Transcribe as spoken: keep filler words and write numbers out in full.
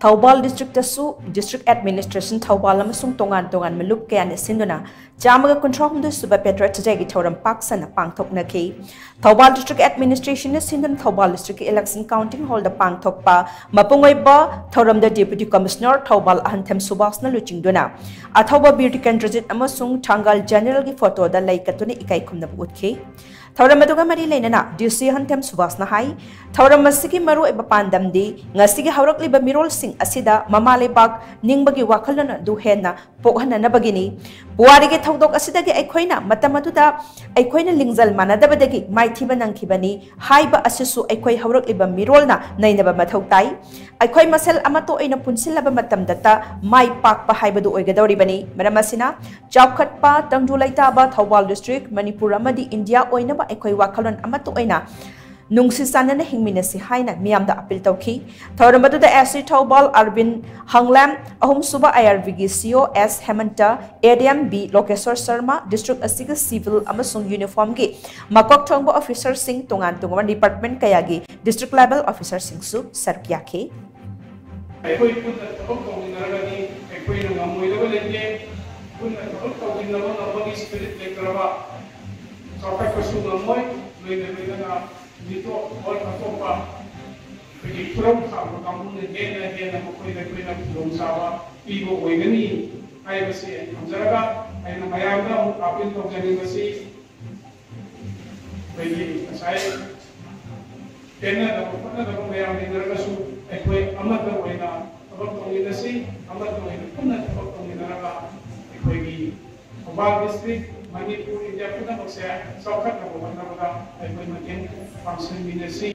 Thoubal ꯗꯤꯁꯇ꯭ꯔꯤꯛꯇꯁꯨ district administration Thoubal ꯑꯃꯁꯨꯡ ꯇꯣꯉꯥꯟ ꯇꯣꯉꯥꯟꯕ ꯂꯨꯞ ꯀꯌꯥꯅ ꯁꯤꯟꯗꯨꯅ ꯆꯥꯝꯃꯒ ꯀꯨꯟꯊ꯭ꯔꯥ ꯍꯨꯝꯗꯣꯏ ꯁꯨꯕ ꯄꯦꯇ꯭ꯔꯣꯏꯠ ꯗꯦꯒꯤ ꯊꯧꯔꯝ ꯄꯥꯛ ꯁꯟꯅ ꯄꯥꯡꯊꯣꯛꯅꯈꯤ꯫ ꯊꯧꯕꯥꯜ ꯗꯤꯁꯇ꯭ꯔꯤꯛ ꯑꯦꯗꯃꯤꯅꯤꯁꯇ꯭ꯔꯦꯁꯟꯅ ꯁꯤꯟꯗꯨꯅ ꯊꯧꯕꯥꯜ ꯗꯤꯁꯇ꯭ꯔꯤꯛꯀꯤ ꯏꯂꯦꯛꯁꯟ ꯀꯥꯎꯟꯇꯤꯡ ꯍꯣꯜꯗ ꯄꯥꯡꯊꯣꯛꯄ ꯃꯄꯨꯡ ꯑꯣꯏꯕ ꯊꯧꯔꯝꯗ ꯗꯦꯄ꯭ꯌꯨꯇꯤ ꯀꯃꯤꯁꯅꯔ ꯊꯧꯕꯥꯜ ꯑꯍꯟꯊꯦꯝ ꯁꯨꯕꯥꯁꯅ ꯂꯨꯆꯤꯡꯗꯨꯅ ꯑꯊꯧꯕ ꯕꯤꯔ ꯇꯤꯀꯦꯟꯗ꯭ꯔꯖꯤꯠ ꯑꯃꯁꯨꯡ ꯊꯥꯡꯒꯥꯜ ꯖꯦꯅꯦꯔꯦꯜꯒꯤ ꯐꯣꯇꯣꯗ ꯂꯩ ꯀꯠꯇꯨꯅ ꯏꯀꯥꯏ ꯈꯨꯝꯅꯕ ꯎꯠꯈꯤ꯫ ꯊꯧꯔꯝ ꯑꯗꯨꯒ ꯃꯔꯤ ꯂꯩꯅꯅ ꯗꯤ ꯁꯤ ꯑꯍꯟꯊꯦꯝ ꯁꯨꯕꯥꯁꯅ ꯍꯥꯏ, ꯊꯧꯔꯝ ꯑꯁꯤꯒꯤ ꯃꯔꯨꯑꯣꯏꯕ ꯄꯥꯟꯗꯝꯗꯤ ꯉꯁꯤꯒꯤ ꯍꯧꯔꯛꯂꯤꯕ ꯃꯤꯔꯣꯜꯁꯤꯡ ꯑꯁꯤꯗ ꯃꯃꯥ ꯂꯩꯕꯥꯛ ꯅꯤꯡꯕꯒꯤ ꯋꯥꯈꯜꯂꯣꯟ ꯑꯗꯨ ꯍꯦꯟꯅ ꯄꯣꯛꯍꯟꯅꯅꯕꯒꯤꯅꯤ꯫ ꯄꯨꯋꯥꯔꯤꯒꯤ ꯊꯧꯗꯣꯛ ꯑꯁꯤꯗꯒꯤ ꯑꯩꯈꯣꯏꯅ ꯃꯇꯝ ꯑꯗꯨꯗ ꯑꯩꯈꯣꯏꯅ ꯂꯤꯡꯖꯦꯜ ꯃꯥꯟꯅꯗꯕꯗꯒꯤ ꯃꯥꯏꯊꯤꯕ ꯅꯪꯈꯤꯕꯅꯤ ꯍꯥꯏꯕ ꯑꯁꯤꯁꯨ ꯑꯩꯈꯣꯏ ꯍꯧꯔꯛꯂꯤꯕ ꯃꯤꯔꯣꯜꯅ ꯅꯩꯅꯕ ꯃꯊꯧ ꯇꯥꯏ꯫ ꯑꯩꯈꯣꯏ ꯃꯁꯦꯜ ꯑꯃꯠꯇ ꯑꯣꯏꯅ ꯄꯨꯟꯁꯤꯜꯂꯕ ꯃꯇꯝꯗꯇ ꯃꯥꯏ ꯄꯥꯛꯄ ꯍꯥꯏꯕꯗꯨ ꯑꯣꯏꯒꯗꯧꯔꯤꯕꯅꯤ꯫ ꯃꯔꯝ ꯑꯁꯤꯅ, ꯆꯥꯎꯈꯠꯄ, ꯇꯪꯗꯨ ꯂꯩꯇꯥꯕ ꯊꯧꯕꯥꯜ ꯗꯤꯁꯇ꯭ꯔꯤꯛ, ꯃꯅꯤꯄꯨꯔ ꯑꯃꯗꯤ ꯏꯟꯗꯤꯌꯥ ꯑꯣꯏꯅꯕ ꯑꯩꯈꯣꯏ ꯋꯥꯈꯜꯂꯣꯟ ꯑꯃꯠꯇ ꯑꯣꯏꯅ ꯅꯨꯡꯁꯤ ꯆꯥꯟꯅꯅ ꯍꯤꯡꯃꯤꯟꯅꯁꯤ ꯍꯥꯏꯅ ꯃꯤꯌꯥꯝꯗ ꯑꯄꯤꯜ ꯇꯧꯈꯤ꯫ ꯊꯧꯔꯝ ꯑꯗꯨꯗ ꯑꯦꯁ ꯁꯤ ꯊꯧꯕꯥꯜ ꯑꯔꯕꯤꯟ ꯍꯪꯂꯦꯝ, ꯑꯍꯨꯝꯁꯨꯕ ꯑꯥꯏ R ꯕꯤꯒꯤ C E O S Hemanta, A D M B Lokeshor Sarma, district ꯑꯁꯤꯒꯤ ꯁꯤꯚꯤꯜ ꯑꯃꯁꯨꯡ ꯌꯨꯅꯤꯐꯣꯔꯝꯒꯤ ꯃꯀꯣꯛ ꯊꯣꯡꯕ ꯑꯣꯐꯤꯁꯔꯁꯤꯡ, ꯇꯣꯉꯥꯟ ꯇꯣꯉꯥꯟꯕ ꯗꯤꯄꯥꯔꯠꯃꯦꯟ ꯀꯌꯥꯒꯤ ꯗꯤꯁꯇ꯭ꯔꯤꯛ ꯂꯦꯚꯦꯜ ꯑꯣꯐꯤꯁꯔꯁꯤꯡꯁꯨ ꯁꯔꯨꯛ ꯌꯥꯈꯤ꯫ ꯑꯩꯈꯣꯏ ꯄꯨꯟꯅ ꯊꯕꯛ ꯇꯧꯃꯤꯟꯅꯔꯒꯗꯤ ꯑꯩꯈꯣꯏꯅ ꯉꯝꯃꯣꯏꯗꯕ ꯂꯩꯇꯦ꯫ ꯄꯨꯟꯅ ꯊꯕꯛ ꯇꯧꯃꯤꯟꯅꯕ ꯉꯝꯕꯒꯤ ꯁ꯭ꯄꯤꯔꯤꯠ ꯂꯩꯇ꯭ꯔꯕ ꯆꯥꯎꯈꯠꯄꯁꯨ ꯉꯝꯃꯣꯏ꯫ ꯂꯣꯏꯅ ꯂꯣꯏꯅꯅ ꯃꯤꯇꯣꯞ ꯑꯣꯔ ꯑꯇꯣꯞꯄ ꯑꯩꯈꯣꯏꯒꯤ ꯈꯨꯔꯧ ꯊꯥꯡꯕ ꯀꯥꯡꯕꯨꯅ ꯍꯦꯟꯅ ꯍꯦꯟꯅ ꯃꯈꯣꯏꯗ ꯑꯩꯈꯣꯏꯅ ꯈꯨꯗꯣꯡꯆꯥꯕ ꯄꯤꯕ ꯑꯣꯏꯒꯅꯤ ꯍꯥꯏꯕꯁꯤ ꯑꯩ ꯊꯝꯖꯔꯒ, ꯑꯩꯅ ꯃꯌꯥꯝꯗ ꯑꯃꯨꯛ ꯑꯥꯄꯤꯜ ꯇꯧꯖꯅꯤꯡꯕꯁꯤ, ꯑꯩꯈꯣꯏꯒꯤ ꯉꯁꯥꯏ ꯄꯦꯟꯅꯗꯕ ꯈꯣꯠꯅꯗꯕ ꯃꯌꯥꯝ ꯂꯩꯅꯔꯒꯁꯨ, ꯑꯩꯈꯣꯏ ꯑꯃꯠꯇ ꯑꯣꯏꯅ ꯊꯕꯛ ꯇꯧꯃꯤꯟꯅꯁꯤ, ꯑꯃꯠꯇ ꯑꯣꯏꯅ ꯄꯨꯟꯅ ꯊꯕꯛ ꯇꯧꯃꯤꯟꯅꯔꯒ ꯑꯩꯈꯣꯏꯒꯤ ꯊꯧꯕꯥꯜ ꯗꯤꯁꯇ꯭ꯔꯤꯛ, ꯃꯅꯤꯄꯨꯔ, ꯏꯟꯗꯤꯌꯥ ꯄꯨꯝꯅꯃꯛꯁꯦ ꯆꯥꯎꯈꯠꯅꯕ ꯍꯣꯠꯅꯕꯗ ꯑꯩꯈꯣꯏ ꯃꯇꯦꯡ ꯄꯥꯡꯁꯤꯟꯃꯤꯟꯅꯁꯤ꯫